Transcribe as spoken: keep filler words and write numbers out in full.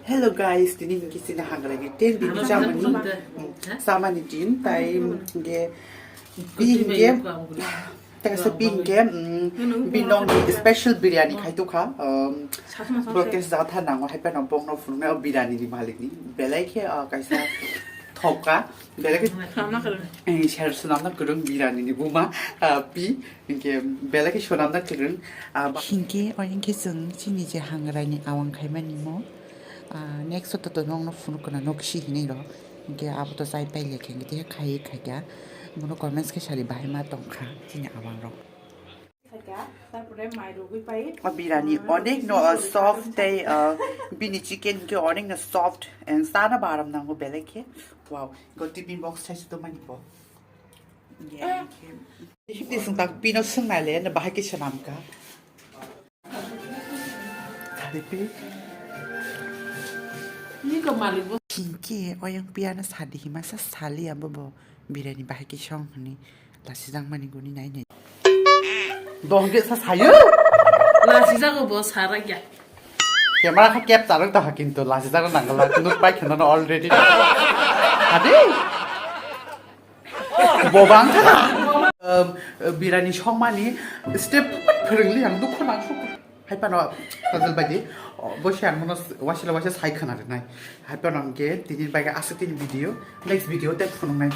Hello guys, tini hingke chini hangrani ten bini chamani, mm, chamani din, tai hingke bi hingke, tai se bi hingke, mm, bi nong ni special biryani khai tukha, um, protest jatha nango, hai pano bongno phunuknai o biryani ni malik ni, belai khe, uh, kaisa thokka, belai khe, eh, ser swnamna kwrwng biryani ni buma, uh, bi. Hinkhe belai khe swnamna kwrwng, ah, ba- Hinkhe o hinkhe chwng chini je hangraini awang khaimani mo, ah, next o to nokno phunuk kana nokshi hinwi rw. Hinkhe abo to chai pailya khe hinkhe khai khaikha. Bono comments khe sari bahai ma tongkha chini awang rok. O birani onek no, ah, soft tei, ah, bini chicken hinkhe onek no soft and sana baram nango belai khe. Wow, go tiffin box size to mani bo. Hipni swng tak pino swng nai le, na bahai khe swnam ka. Sari pi. Ni ko malik bo. Hinkhe oyang piano sadi hima sa sali abo bo birani bahai khe song hwnwi lasijak mani guni nai nai. Dong ge sa sayo. Lasijago bo sarakya. Camera kha capture ta ha kintu lasijago nangala kintu pai khana already. Adi. Bobang. Um, birani songmani step phwrwngli ang dukhu nang sukha. Hai pano sajal baidi. Bo se ang mono wasila wasa sai khana rinai. Hai pano ang ke tini baga asuk tini video. Next video te phunung nai.